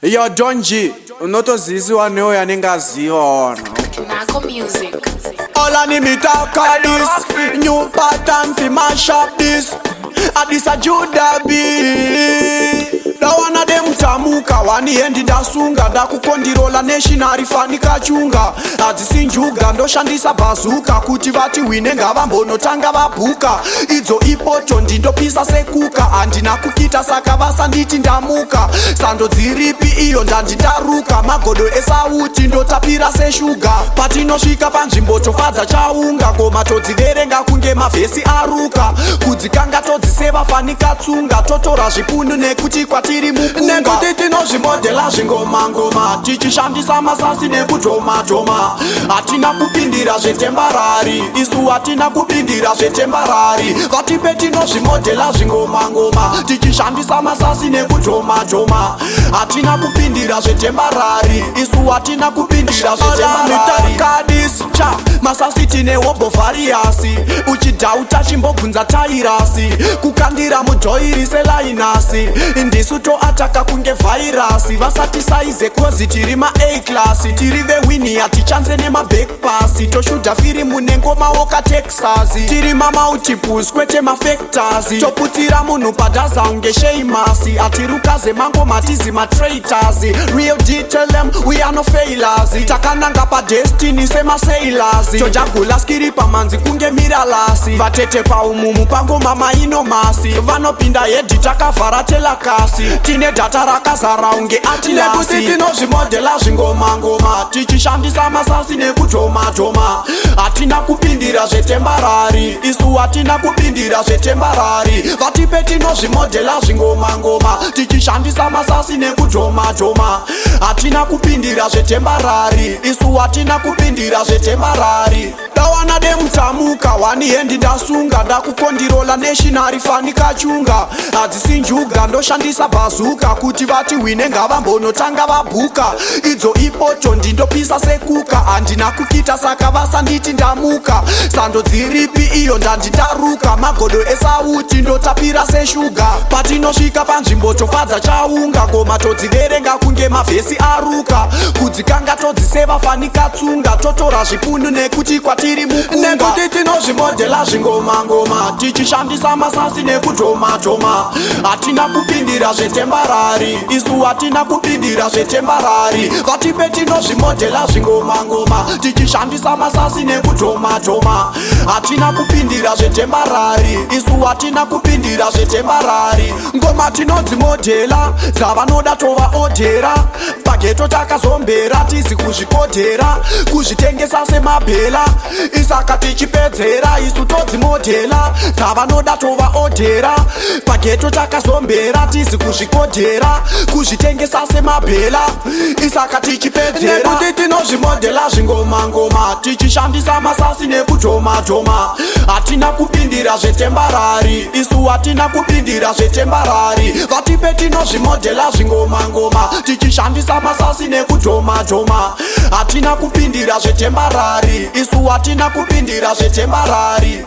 Yo, Don G, unotozisiwa neuyo anenge aziva ona. Nako Music. All I me talk of this new pattern fi mash up this. A this a Judah B. Dawana dem tamuka waniendi ndasunga ndakukondirola national fanikachunga hadzisi njuga ndoshandisa bhazuka kuti vati wine ngavambonotanga vabhuka idzo ipoto ndindopisa sekuka handina kukita saka vasanditi ndamuka sando dziripi iyo ndanditaruka magodo esauti ndotapira seshuga patinosvika panzvimbo tofadza chaunga ngoma todziverenga kunge mavhesi aruka kudzikanga todziseva fanika tsunga totora zvipunu nekuti kwatiri mukunga nekuti tinozvimodhela zvingomangoma tichishandisa masasi nekudhomadhoma hatina kupindira zvetembarari isu hatina kupindira zvetembarari vatipe tinozvimodhela zvingomangoma tichishandisa masasi nekudhomadhoma hatina kupindira zvetembarari isu hatina kupindira zvetembarari cha masasi tine hobho various uchidhauta chimbobvunza tairasi kukandira mudhoiri selainasi ndisu toataka kunge vhairasi vasati saize cause tiri ma-A class tiri vewini hatichanze nemabackpass toshuta firimu nengoma woka Texas tiri mamultiples kwete mafactors toputira munhu padhaza unge sheimasi hatirukaze mangoma tizi matraitors real dtlm we are no failures takananga padestiny semasailors tojagula skiri pamanzi kunge miralasi vatete paumumu pangoma mainomasi vanopinda hedhi takavhara telakasi tine dhata rakazara unge atilasi tinozvimodhela zvingomangoma tichishandisa masasi nekudhomadhoma hatina kupindira zvetembarari isu hatina kupindira zvetembarari vatipe tinozvimodhela zvingomangoma tichishandisa masasi nekudhomadhoma hatina kupindira zvetembarari isu hatina kupindira zvetembarari dawana demutamuka wanihendi ndasunga ndakukondirola national fanikachunga hadzisi njuga ndoshandisa bhazuka kuti vati wine ngavambonotanga vabhuka idzo ipoto ndindopisa sekuka handina kukita saka vasanditi ndamuka sando dziripi iyo ndanditaruka magodo esauti ndotapira seshuga patinosvika panzvimbo tofadza chaunga ngoma todziverenga kunge mavhesi aruka kudzikanga todziseva fanika tsunga totora zvipunu nekuti kwatiri mukunga nekuti tinozvimodhela zvingomangoma tichishandisa masasi nekudhomadhoma hatina kupindira zvetembarari isu hatina kupindira zvetembarari vatipe tinozvimodhela zvingomangoma tichishandisa masasi nekudhomadhoma hatina kupindira zvetembarari isu hatina kupindira zvetembarari ngoma tinodzimodhela dzavanoda tovaodhera pageto takazombera tizi kuzvikodhera kuzvitengesa semabhela isaka tichipedzera isu todzimodhela dzavanoda tovaodhera pageto takazombera tizi kuzvikodhera kuzvitengesa semabhela isaka tichipedzera nekuti tinozvimodhela zvingomangoma tichishandisa masasi nekudhomadhoma hatina kupindira zvetembarari isu hatina kupindira zvetembarari vatipe tinozvimodhela zvingomangoma tichishandisa masasi nekudhomadhoma hatina kupindira zvetembarari isu hatina kupindira zvetembarari.